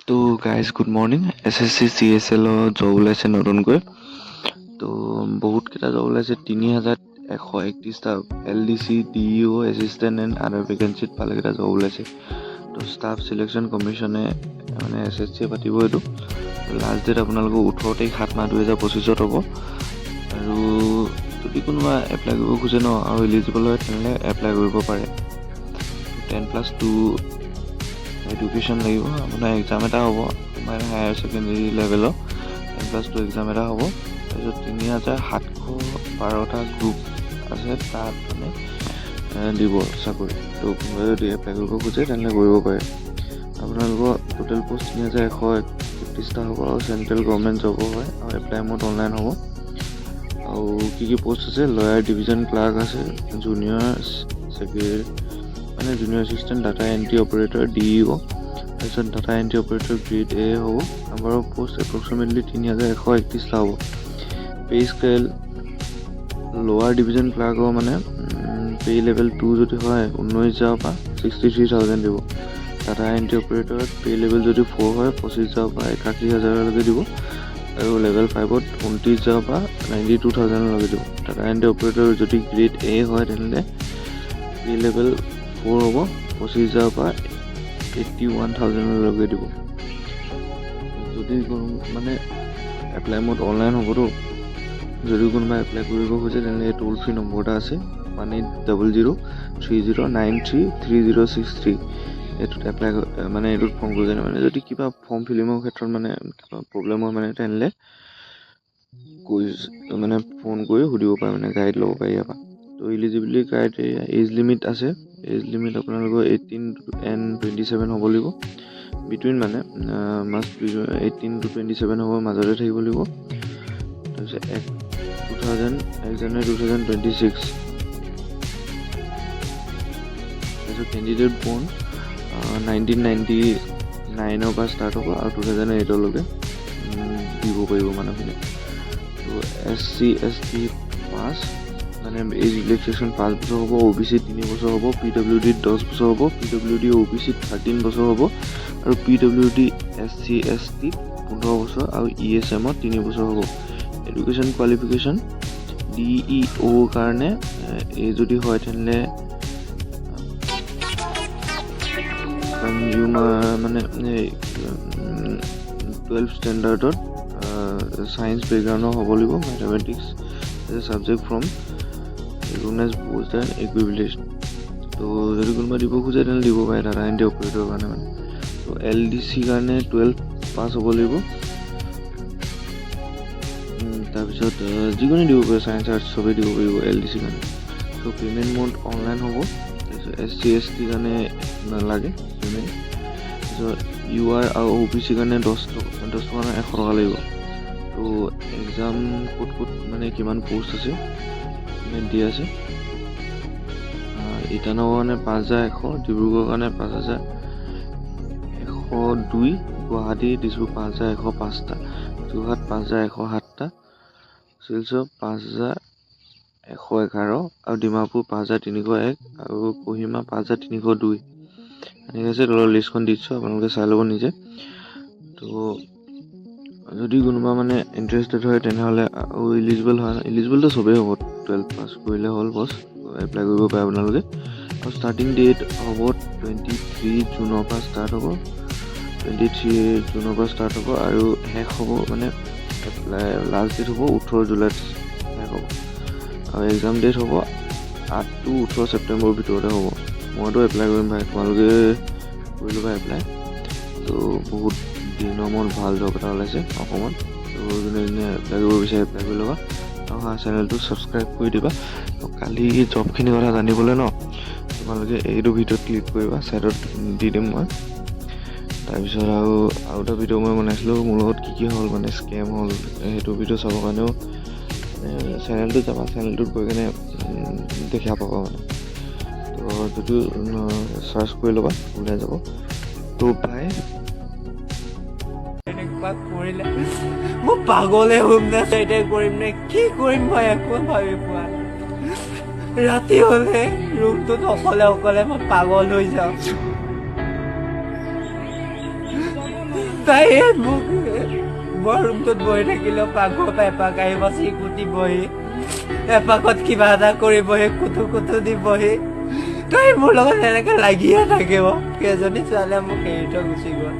তো guys, good morning. SSC চিএইচএলৰ job ওলাইছে নতুনকৈ। তো বহুতকেইটা জব ওলাইছে, 3131টা। LDC, DEO', assistant and other ভেকেঞ্চিত ভালেকেইটা জব ওলাইছে। তো ষ্টাফ চিলেকশ্যন কমিশ্যনে, মানে এছএছচিয়ে পাতিব এইটো। লাষ্ট ডেট আপোনালোকৰ 18 তাৰিখ 7 মাহ 2025ত হ'ব। আৰু যদি কোনোবা এপ্লাই কৰিব খোজে ন আৰু এলিজিবল হয়, তেনেহ'লে এপ্লাই কৰিব পাৰে। 10+2 এডুকেশ্যন লাগিব। আপোনাৰ এক্সাম এটা হ'ব, মানে হায়াৰ ছেকেণ্ডেৰী লেভেলৰ 10+2 এক্সাম এটা হ'ব। তাৰপিছত 3712টা গ্ৰুপ আছে, তাত মানে দিব চাকৰি। তো কোনোবাই যদি এপ্লাই কৰিব খোজে, তেনেহ'লে কৰিব পাৰে। আপোনালোকৰ টোটেল পষ্ট 3131টা হ'ব আৰু চেণ্ট্ৰেল গভৰ্ণমেণ্ট জবো হয় আৰু এপ্লাই মোড অনলাইন হ'ব। আৰু কি কি পষ্ট আছে? লয়াৰ ডিভিজন ক্লাৰ্ক আছে, জুনিয়ৰ ছেক্ৰেটাৰী, মানে junior assistant, data entry operator, DEO, তাৰপিছত data entry operator grade A হ'ব। নাম্বাৰ অফ পষ্ট এপ্ৰক্সিমেটলি 3131টা হ'ব। পে স্কেল লৱাৰ ডিভিজন ক্লাৰ্কৰ মানে পে লেভেল 2 যদি হয়, 19 হাজাৰৰ পৰা 63,000 দিব। ডাটা এণ্ট্ৰি অপাৰেটৰত পে লেভেল যদি 4 হয়, 25 হাজাৰৰ পৰা 81 হাজাৰলৈকে দিব আৰু লেভেল 5ত 29 হাজাৰৰ পৰা 92,000লৈকে দিব। ডাটা এণ্ট্ৰি অপাৰেটৰ যদি গ্ৰেড এ হয়, তেনেহ'লে পে লেভেল 4 হ'ব, 25 হাজাৰৰ পৰা 81,000লৈকে দিব। যদি কোনো মানে এপ্লাই মোড অনলাইন হ'বতো, যদি কোনোবাই এপ্লাই কৰিব খোজে, তেনেহ'লে এই টোল ফ্ৰী নম্বৰ এটা আছে, 180030933063। এইটোত এপ্লাই, মানে এইটোত ফোন কৰি কিনে মানে যদি কিবা ফৰ্ম ফিলিঙৰ ক্ষেত্ৰত মানে কিবা প্ৰব্লেম হয়, মানে তেনেহ'লে কৈ মানে ফোন কৰি সুধিব পাৰে, মানে গাইড ল'ব পাৰে ইয়াৰ পৰা। তো ইলিজিবিলিটি ক্ৰাইটেৰিয়া, এজ লিমিট আছে। এজ লিমিট আপোনালোকৰ 18 এণ্ড 27 হ'ব লাগিব। বিটুইন মানে মাষ্ট 18 টু 27 হ'ব, মাজতে থাকিব লাগিব। তাৰপিছত 1 জানুৱাৰী 2026। তাৰপিছত কেণ্ডিডেট বৰ্ণ 1999ৰ পৰা ষ্টাৰ্ট হ'ব আৰু 2008লৈকে দিব পাৰিব মানুহখিনি। তো এছচি, এছটি 5, মানে এজ ৰিলেক্সেশ্যন 5 বছৰ হ'ব। অ' বি চি 3 বছৰ হ'ব, পি ডব্লিউ ডিত 10 বছৰ হ'ব, পি ডব্লিউ ডি, অ' বি চিত 13 বছৰ হ'ব আৰু P W D, S C, S টিত 15 বছৰ আৰু ই এছ এমত 3 বছৰ হ'ব। এডুকেশ্যন কোৱালিফিকেশ্যন ডিইঅ'ৰ কাৰণে এই যদি হয়, তেনেহ'লে কনজিউমাৰ, মানে 12 ষ্টেণ্ডাৰ্ডত ছায়েন্স বেকগ্ৰাউণ্ডৰ হ'ব লাগিব, mathematics subject from recognise board and equivalent। তো যদি কোনোবা দিব খোজে, তেনেহ'লে দিব পাৰে ডাটা এণ্ট্ৰি অপাৰেটৰৰ কাৰণে। মানে তো এলডিচিৰ কাৰণে 12 পাছ হ'ব লাগিব। তাৰপিছত যিকোনো দিব পাৰে, ছায়েন্স, আৰ্টছ চবেই দিব পাৰিব এলডিচিৰ কাৰণে। চ' পে'মেণ্ট মোড অনলাইন হ'ব। তাৰপিছত এছ চি, এছ টিৰ কাৰণে নালাগে পে'মেণ্ট। তাৰপিছত ইউ আৰ আৰু অ' বি চিৰ কাৰণে 10 টকা, 10 টকা নহয়, 100 টকা লাগিব। তো এক্সাম ক'ত ক'ত, মানে কিমান প'ষ্ট আছে, মানে দি আছে। ইটানগৰৰ কাৰণে 5100, ডিব্ৰুগড়ৰ কাৰণে 5102, গুৱাহাটী, দিছপুৰ 5105টা, যোৰহাট 5107টা, শিলচৰ 5111 আৰু ডিমাপুৰ 5301 আৰু কহিমা 5302, এনেকৈ আছে। তলৰ লিষ্টখন দি দিছোঁ, আপোনালোকে চাই ল'ব নিজে। তো যদি কোনোবা মানে ইণ্টাৰেষ্টেড হয় তেনেহ'লে আৰু ইলিজিবল হয়, ইলিজিবলটো চবেই হ'ব, 12 পাছ কৰিলে হ'ল, বছ, এপ্লাই কৰিব পাৰে আপোনালোকে। আৰু ষ্টাৰ্টিং ডেট হ'ব 23 জুনৰ পৰা ষ্টাৰ্ট হ'ব। 23 জুনৰ পৰা ষ্টাৰ্ট হ'ব আৰু শেষ হ'ব, মানে এপ্লাই লাষ্ট ডেট হ'ব 18 জুলাইত শেষ হ'ব আৰু এক্সাম ডেট হ'ব 8 টু 18 ছেপ্টেম্বৰৰ ভিতৰতে হ'ব। মইতো এপ্লাই কৰিম ভাই, তোমালোকে কৰি ল'বা এপ্লাই। তো বহুত দিনৰ মূৰত ভাল জব এটা ওলাইছে অসমত। তো যোনে যোনে এপ্লাই কৰিব বিচাৰে, এপ্লাই কৰি ল'বা আৰু হা, চেনেলটো ছাবস্ক্ৰাইব কৰি দিবা। তো কালি জবখিনিৰ কথা জানিবলৈ ন তোমালোকে এইটো ভিডিঅ'ত ক্লিক কৰিবা, ছাইডত দি দিম মই। তাৰপিছত আৰু এটা ভিডিঅ' মই বনাইছিলোঁ, মোৰ লগত কি কি হ'ল, মানে স্কেম হ'ল, সেইটো ভিডিঅ' চাবৰ কাৰণেও মানে চেনেলটোত যাবা, চেনেলটোত গৈ কেনে দেখা পাবা। মানে তো যদিও চাৰ্চ কৰি ল'বা, ওলাই যাব। তো বাই। এনেকুৱা কৰিলে মই পাগলে হ'ম নে চাইডে কৰিম নে কি কৰিম, মই একো ভাবি পোৱা নাই। ৰাতি হ'লে ৰুমটোত অকলে অকলে মই পাগল হৈ যাওঁ। তাই মোক, মই ৰুমটোত বহি থাকিলেও পাকঘৰৰ পৰা এপাক আহিব, চিকুটি বহি এপাকত কিবা এটা কৰিবহি, কুটু কুটু দিবহি। তাই মোৰ লগত এনেকে লাগিয়ে থাকিব। কেইজনী ছোৱালীয়ে মোক এৰি থৈ গুচি গ'ল।